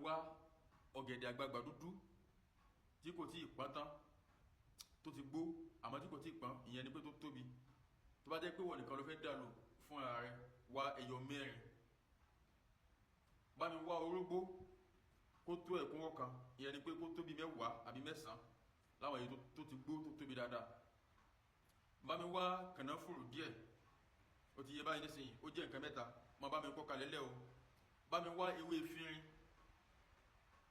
Wá ọ̀gẹ̀dẹ̀ àgbagbà dúdú tí kò tí ì pọ́n tán, tó ti gbó àmọ́ tí kò tí ì pọ́n, ìyẹn ni pé tó tóbi. Tó bá jẹ́ pé wọ́n nìkan ló fẹ́ dà lò fún ara rẹ, wá ẹyọ 4. Bá mi wá orógbó kó tó ẹ̀kúnwọ́ kan, ìyẹn ni pé kó tóbi 10 àbí 9, láwọn èyí tó ti gbó, tó tóbi dáadáa. Bá mi wá kànáfùrù díẹ̀. Ó ti yé báyìí nísìnyí, ó jẹ́ nǹkan mẹ́ta. Má bá mi kọ́ kalẹ̀ lẹ́ o. Bá mi wá ewé efinrin,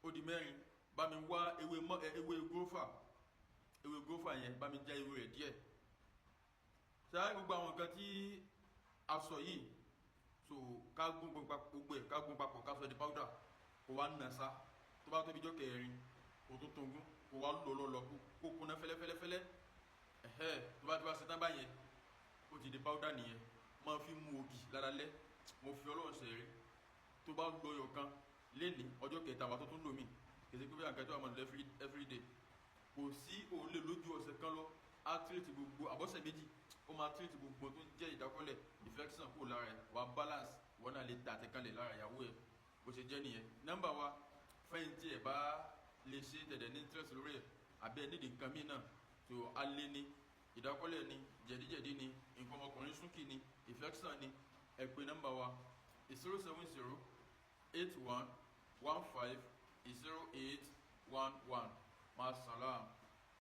ó di mẹ́rin. Bá mi wá ewé mọ́ ẹ, ewé gófà. Ewé gófà yẹn, bá mi já ewé rẹ̀ díẹ̀. Ṣáà gbogbo àwọn nǹkan tí a sọ yìí, so ká gún gbogbo ẹ̀, ká gún papọ̀, ká sọ di powder, kó wá nà sá. Tó bá tóbi jọ́ kẹrin, kó tó tó gún, kó wá lọ lọ lọ, kó kúnná fẹ́lẹ́fẹ́lẹ́fẹ́lẹ́. Ẹ̀hẹ́, tó bá ti wá ṣe tán báyẹn, ó ti di powder nìyẹn. Máa fi mu ògì lálálẹ́. Mo fi Ọlọ́run ṣẹ̀rí, tó bá lọ ọyọ kan léni, ọjọ́ kẹta wà tó tún lò mí. Kìí ṣe pé bí àǹkàtọ́ àmọ́ lọ every day. Kò sí òun lè lójú ọ̀sẹ̀ kan lọ, á treat gbogbo àbọ̀sẹ̀ 2, ó máa treat gbogbo tó ń jẹ́ ìdákọ́lẹ̀, infection kúrò lára ẹ̀, wà balance, wọn náà lè ta àtẹ̀kálẹ̀ lára ìyàwó ẹ̀. Bó ṣe jẹ́ nìyẹn. Nọ́mbà wa, fẹ́yìntì ẹ̀ bá lè ṣe tẹ̀dẹ̀ ní interest lórí ẹ̀, àbẹ́ nídìí nǹkan mí náà tó alẹ́ ní ìdákọ́lẹ̀ ni, jẹ̀díjẹ̀dí ni, nǹkan ọmọkùnrin súnkì ni, infection ni, ẹ pè nọ́mbà wa: 07081150811. Masalam.